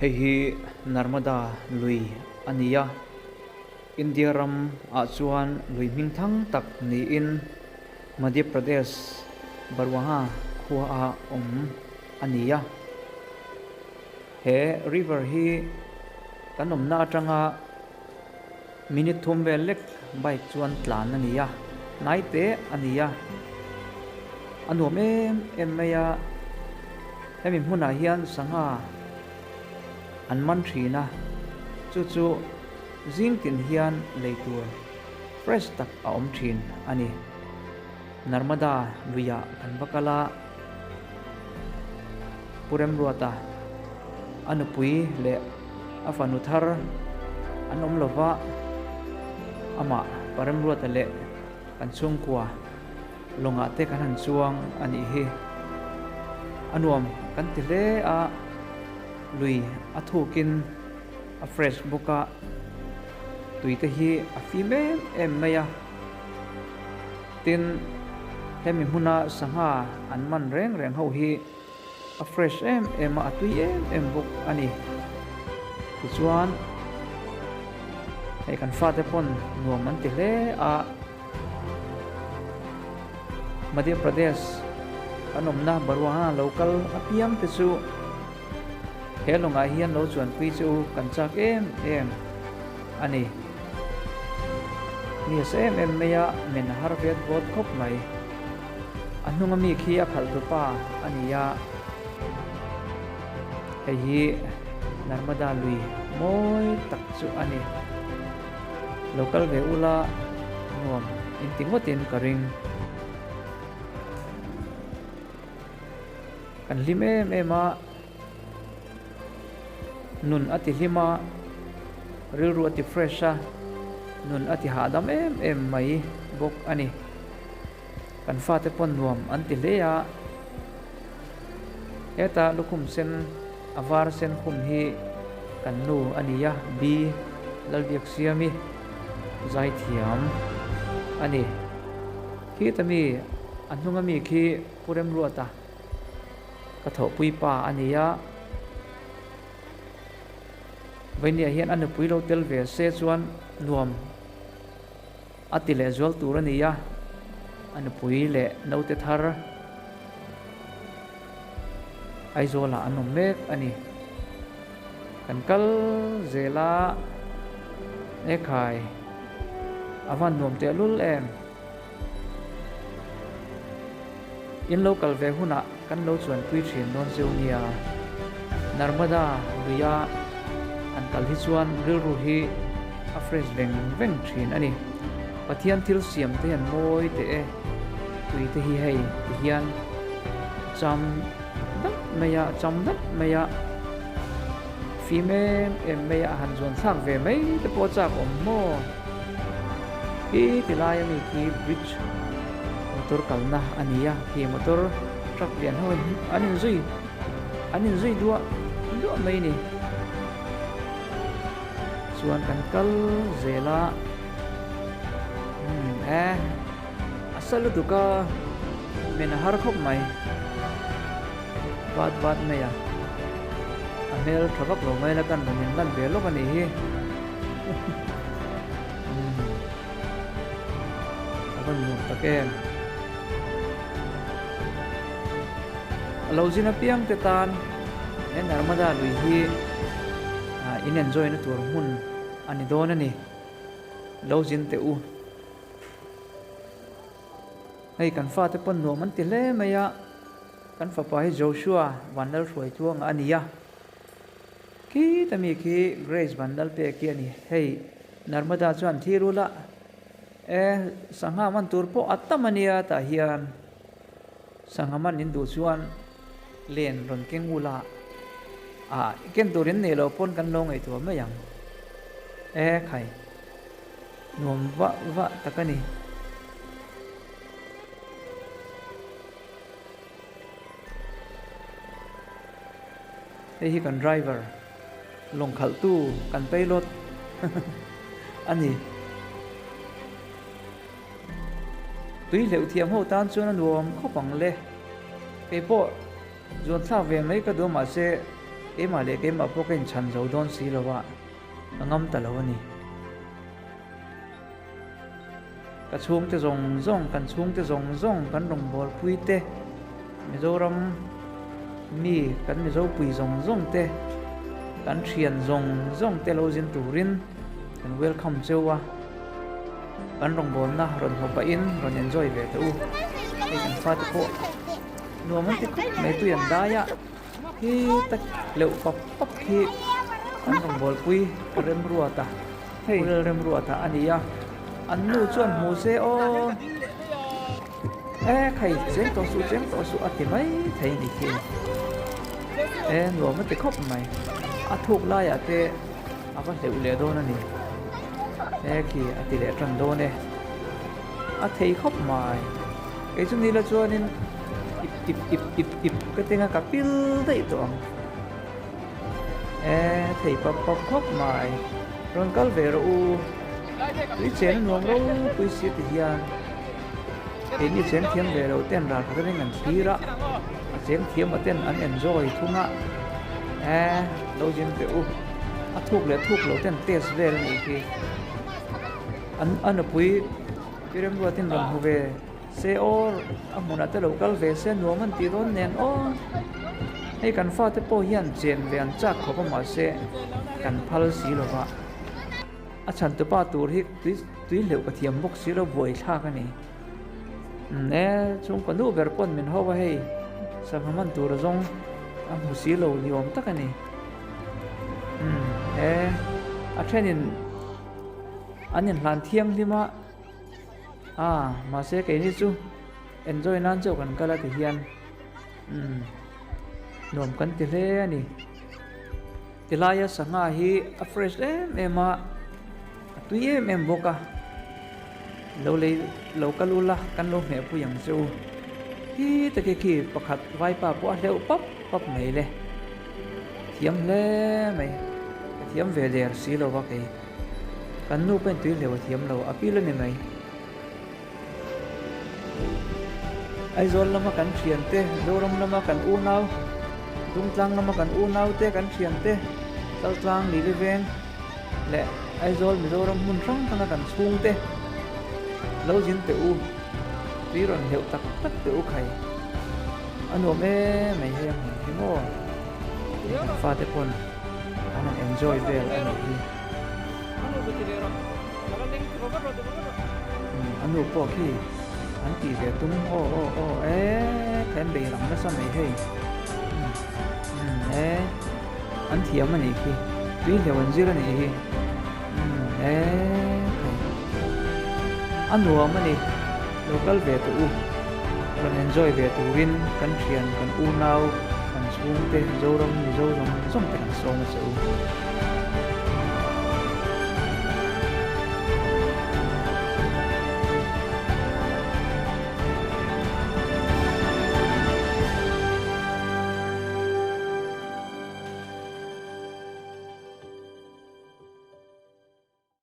Hei hi Narmada lui a ni a, India ram ah chuan lui hming thang tak niin Madhya Pradesh Barwaha khua ah awm a ni a. He river hi kan awmna atanga minute thum vel lek bike chuan tlan a ni a, hnai teh a ni a, a nuam em em mai a, hemi hmunah hian sangha an man thin a, chu chu zing tin hian lei tur fresh tak a awm thin a ni. Narmada luiah kan va kal a, Pu Remruata a nupui leh a fanu thar an awm lo va, amah Pa Remruata leh kan chhungkua lawngah te kan han chuang a nih hi. A nuam kan ti hle a, lui a thukin a fresh bawk a, tui te hi a fim em em mai a. Tin, hemi hmuna sangha an man reng reng ho hi a fresh em em a, a tui em em bawk a ni. Tichuan, hei kan fate pawn nuam an ti hle a, Madhya Pradesh kan awmna Baruaha lo kal apiang te chu he lawngah hian lo chuanpui chu kan chak em em a ni. Mi a sa em em mai a, men a har vet vawt khawp mai. A hnunga mi khi a khalh tu pa a ni a. Hei hi Narmada lui mawi tak chu a ni. Lo kal ve ula nuam inti ngawtin ka ring. Kan hlim em em a. Nun a ti hlim a, rilru a ti fresh a, nun a ti hahdam em em mai bawk a ni. Kan fate pawn nuam an ti hle a, heta lukhum sen a var sen khum hi kan nu a ni a, B Lalbiaksiami zaithiam a ni. Khita mi a hnunga mi khi Pu Remruata. Ka thawhpui pa a ni a, Vainia hian a nupui lo tel ve se chuan nuam a ti leh zual tur a ni a, a nupui leh naute thar Aizawlah an awm mek a ni. Kan kal zel a, Ekhai, a van nuam tehlul em? In lo kal ve hunah kan lo chuanpui thin dawn zeu nia. Narmada luia han kal hi chuan rilru hi a fresh veng veng thin a ni. Pathian thil siam te hian mawi teh e, tui te hi hei ti hian cham dap mai a, cham dap mai a, fim em em mai a, han zuan thlak ve mai te pawh chak awm maw? Khi ti lai ami khi bridge motor kalna a ni a, khi motor truck lian ho in an inzui an inzui duah duah mai a ni. Chuan kan kal zel a, umm e a sa lutuk a, men a har khawp mai vat vat mai a, a hmel tha vak lo mai la kan rawn inlan ve lawk a nih hi. A va nuam tak em. A lo zin apiang te tan he Narmada lui hi in enjoy na tur hmun a ni dawn a ni. Lo zin teh u. Hei kan fate pawn nuam an ti hle mai a, kan fapa hi Joshua Vanlalhruaitluanga a ni a. Khita mi khi Grace Vanlalpek hi a ni. Hei, Narmada chuan thil ula e, sangha man tur pawh a tam a nia tah hian sangha man in duh chuan len rawn keng ula ah ken tur in nei lo pawn kan lo ngaihtuah mai ang. E khai, nuam vah vah tak a ni. Hei hi kan driver lawng khalhtu kan pilot a ni. Tui hleuh thiam ho tan chuan a nuam khawp ang le. Kei pawh zuan thlak ve mai ka duh mahse. Keimah leh keimah pawh ka inchhan zo dawn si lo a, ka ngam ta lo a ni. Ka chhungte zawng zawng, kan chhungte zawng zawng, kan rawngbawlpui te, Mizoram mi, kan Mizopui zawng zawng te, kan thian zawng zawng te lo zin turin kan welcome cheu a, kan rawngbawlna rawn hmu pahin rawn enjoy ve teh u. Hei kan fate pawh nuam an ti khawp mai tui an dai a. Hi tak leuh pap pap hi an rawngbawlpui Remruata, Purel Remruata a ni a, an nu chuan hmu se aw e khai cheng tawh suh cheng tawh suh a ti mai thei a ni khi e nuam a ti khawp mai a thuk laiah te a va hleuh leh dawn a ni e khi a ti leh tan dawn e a thei khawp mai kei chu nila chuanin ip ip ip ip ip ka tinga ka pil daih tawh ang e thei pap pap khawp mai rawn kal ve rawh u tui chen a nuam ropui si ti hian keini cheng thiam ve lo ten ral khat atangin an thlir a a cheng thiam a ten an enjoy thung a e lo zin teh u a thuk leh thuk lo ten test vel a nih khi. An a nupui pi Remruatin rawn hmu ve se aw a hmunah te lo kal ve se nuam an tih dawn nen aw. Hei kan fate pawh hian chen ve an chak khawp a mahse kan phal si lo va. A chhan tupa tur hi tui tui hleuh ka thiam bawk si lo buai thlak a ni. Umm e chhungkaw nu ber pawn min ho a hei sangha man tur zawng a hmu si lo ni awm tak a ni. Umm e a thenin. An inhlan thianghlim a, ah mahse keini chu enjoy nan chauh kan kal a ti hian umm nuam kan ti hle a ni. Tilaia sangha hi a fresh em em a, a tui em em bawk a, lo lei lo kal ula kan lo hmeh pui ang che u. Khi take khi pakhat vaipa pawh a hleuh pap pap mai le. Thiam hle mai, ka thiam ve der si lo va kei. Kan nu pawhin tui hleuh a thiam lo, a pil a ni mai. Aizawl lama kan thiante, Zoram lama kan unau, Dungtlang lama kan unau te kan thiante, Chaltlang, Liliveng leh Aizawl Mizoram hmun hrang hranga kan chhungte lo zin teh u, tui rawn hleuh tak tak teh u khai. A nuam em mai hei a hmun hi maw? Kan fate pawn an han enjoy vel a nih hi. A nu pawh khi an tih ve tum aw aw aw e kha an bei rang nasa mai hei. E an thiam a nih khi tui hleuh an zir a nih hi. E khai a nuam a ni lo kal ve tawh u. Rawn enjoy ve turin kan thian, kan unau, kan chhungte, Zoram, Mizo zawng zawng te kan sawm a che u.